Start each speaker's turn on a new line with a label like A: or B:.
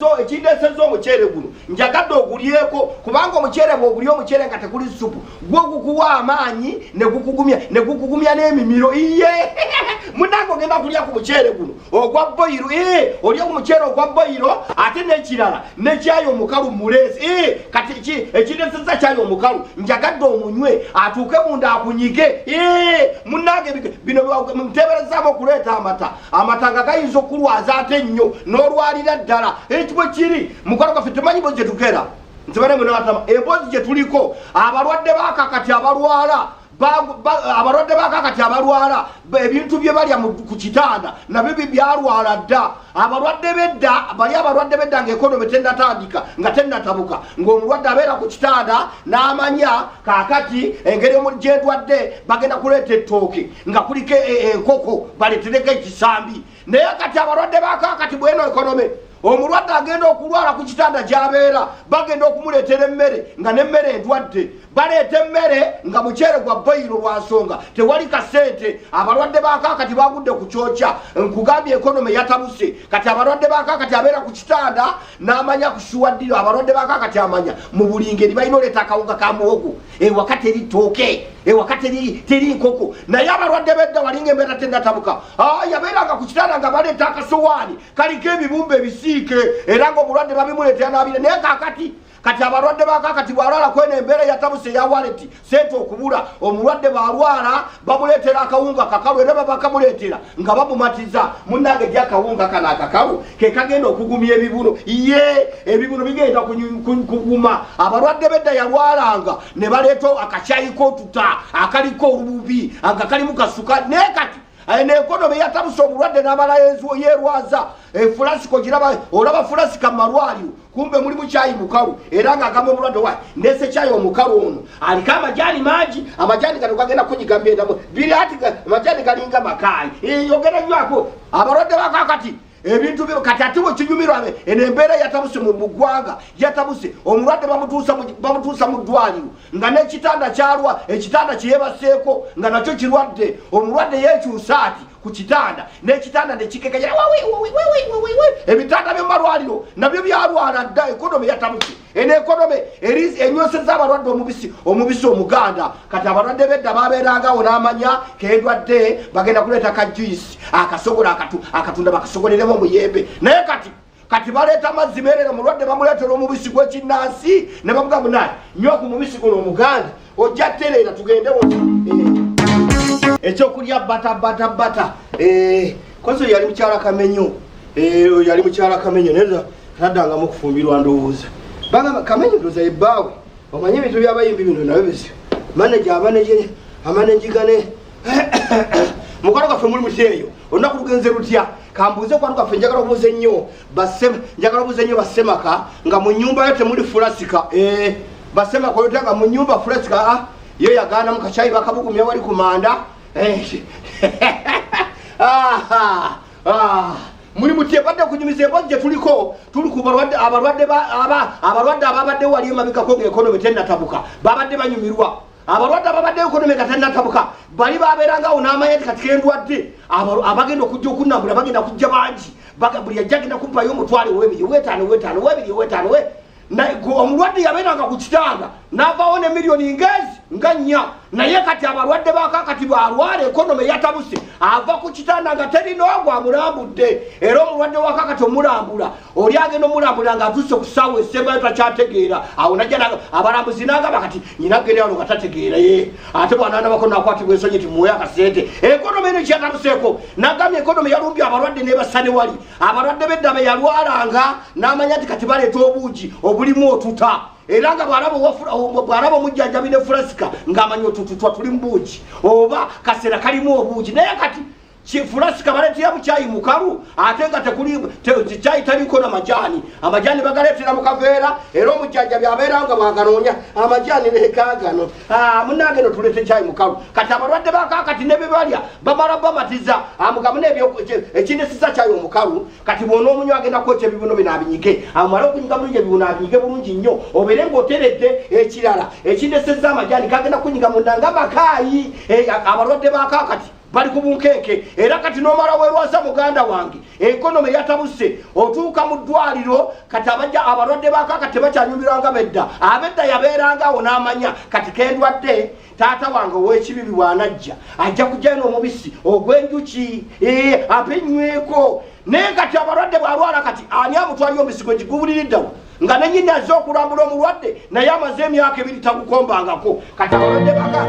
A: So ekindesezza omuceere guno njagadde ogulyeko, kubanga omuceere bw'ogulya omuceere nga tekuli supu, gwo gukuwa amaanyi ne gukugumya, ne gukugumya n'emimiro. Iye munange, ogenda kulya ku muceere guno ogwa boyiro. Olya ku muceere ogwa boyiro, ate n'ekirala nekyayi omukalu muleesi. Kati ekindesezza kyayi omukalu, njagadde omunywe atuuke munda akunyige. Munange, bino nteberezaamu okuleeta amata. Amata nga gayinza okulwaza ate nnyo n'olwalira ddala. Ekibwe kiri mukwano gwaffe, temanyi mbozi gyetukera ntibane munatama emboozi gye tuliko. Abalwadde bakakati abalwala, abalwadde bakakati abalwala, ebintu bye balya ku kitanda nabyo byalwala dda. Abalwadde bedda bali, abalwadde bedda nga economy tenatandika, nga tenatabuka, ng'omulwadde abeera ku kitanda n'amanya kakati engeri gyendwadde bagenda kuleeta ettooke nga kuliko enkoko, baleetereko ekisambi. Naye kati abalwadde bakakati bweno economy, omulwadde agenda okulwala ku kitanda gy'abeera, bagenda okumuleetera emmere nga n'emmere endwadde. Baleeta emmere nga muceere gwa boyiro lwa nsonga tewali kasente. Abalwadde bakakati bagudde ku kyokya. Nkugambye, economy yatabuse. Kati abalwadde bakakati abeera ku kitanda n'amanya kusuwa ddiro. Abalwadde bakakati amanya mu buli ngeri balina oleeta akawunga ka muwogo, ewaka teri ttooke, ewaka teri nkoko. Naye abalwadde bedda walinga embeera tenatabuka, yabeeranga ku kitanda nga baleeta akasowaani kaliko ebibumba ebisiike, era nga omulwadde babimuleetera n'abira. Naye kakati kati abalwadde bakakati bwalwala kweno embeera yatabuse ya wallet, sente okubula, omulwadde bwalwala bamuleetera akawunga kakalu, era babakamuleetera nga bamumatiza, "Munange, gy akawunga kano akakalu ke kagenda okugumya ebibuno." Ye ebibuno bigenda kuguma. Abalwadde bedda yalwalanga ne baleeta akacyayi kotuta akaliko olububi nga kalimu kasuka. Naye kati eno economy yatabuse, omulwadde n'amala yerwaza. Efulasiko giraba, olaba fulasika mu malwaliro, kumbe mulimu kyayi mukalu, era ng'agamba omulwadde, "Wa ndese kyayi omukalu ono aliko amajaani mangi, amajaani gano gagenda kunyiga myendamu biri ati amajaani galinga makaayi." Yogera nywako. Abalwadde bakakati ebintu kati ate bwekinyumirwa, eno embeera yatabuse mu ggwanga, yatabuse. Omulwadde bamutuusa mu ddwaliro nga n'ekitanda kyalwa, ekitanda kyeyebaseeko nga nakyo kirwadde. Omulwadde yeekyusa ati ku kitanda, n'ekitanda nekikekejera. Ebitanda by'omumalwaliro nabyo byalwala dda. Economy yatabuse. Eno economy enyweseza abalwadde omubisi, omubisi omuganda. Kati abalwadde bedda babeerangawo n'amanya kendwadde bagenda kuleeta ka juice akasogola akatunda bakasogoleremu omuyembe. Naye kati baleeta amazzi meerere. Omulwadde bamuleetera omubisi gw'ekinnansi ne bamugamba, "Munaye, nywa ku mubisi guno omuganda, ojja tereera." Tugende ekyokulya bata bata bata. Kozi yali mukyala Kamenyo. Yali mukyala Kamenyo, naye taddangamu okufumbirwa. Ndowooza bagamba Kamenyo, ndowooza yebbaawe. Omanye ebintu byabayimbi bino nabyo bizibu. Manager amanage amanagigane. Mukwano gwaffe, muli mutya eyo? Olunaku lugenze lutya? Kambuuze kwano gwaffe. Njagala obuuze nnyo, njagala obuuze nnyo bassemaka nga mu nyumba yo temuli fulasika. Bassemaka oyota nga mu nyumba fulasika yo yagaanamu, kakyayi bakabugumya wali ku manda. Aha, ah. Muli mutye? Badde okunyumiza emboozi gye tuliko. Tuli ku balwadde, abalwadde abalwadde ababadde wali emabegako nga economy tennatabuka babadde banyumirwa. Abalwadde ababadde economy nga tennatabuka bali babeerangawo n'amanya nti kati kendwadde, abagenda okujja okunnambula bagenda kujja bangi. Buli ajja agenda kumpayo 500, 2, 5, 5, 2, 5. We omulwadde yabeeranga ku kitanda n'avaawo ne miliyoni ngezi nga 4. Naye kati abalwadde bakakati bwalwala, economy yatabuse, ava ku kitanda nga terina ogwo amulambudde. Era omulwadde wakakati omulambula oli agenda omulambula ng'atuuse ku ssaawa esembayo, takyategeera. Awo najja abalambuzi n'agamba, "Kati nyina genda wano," nga tategeera ye. Ate bw'anaanabako nakwatibwa ensonyi ti muwe akasente. Economy eno kyatabuseeko, nagambye economy yalumbye abalwadde nebassa ne wali abalwadde bedda be yalwalanga n'amanya nti kati baleeta obuugi obulimu otuta, era nga bw'alaba omujjanjabi ne fulasika ng'amanya otututwa tuli mu buugi oba kaseera kalimu obuugi. Naye kati fulasika baleetera bukyayi mukalu, ate nga tekuli kyayi, taliko na majaani. Amajaani bagaleetera mu kaveera, era omujjanjabi abeera nga bwaganoonya amajaani lekagano. Munange, no tuleete kyayi mukalu. Kati abalwadde bakakati ne bebalya bamala bamatiza amugamu ekindesisa kyayi omukalu. Kati bwona omunywa agenda kwokya ebibuno bino abinyige, amale okunyiga bulungi ebibuno, abinyige bulungi nnyo, obeere ng'oteredde. Ekirala ekindeseza amajaani kagenda kunyiga munda nga makaayi. Abalwadde bakakati. Bali ku bunkenke. Era kati n'omala weerwaza, muganda wange, economy yatabuse. Otuuka mu ddwaliro kati abajja abalwadde bakaka tebakyanyumirwanga bedda. Abedda yabeerangawo n'amanya kati kendwadde, taata wange ow'ekibibi bw'anajja ajja kujjayo n'omubisi ogw'enjuki, ampe nyweko. Naye kati abalwadde bw'alwala, kati ani amutwalira omubisi gwe gigubuliriddawo nga nenyini azze okulambula omulwadde, naye amaze emyaka 2 tagukombangako? Kati abalwadde baka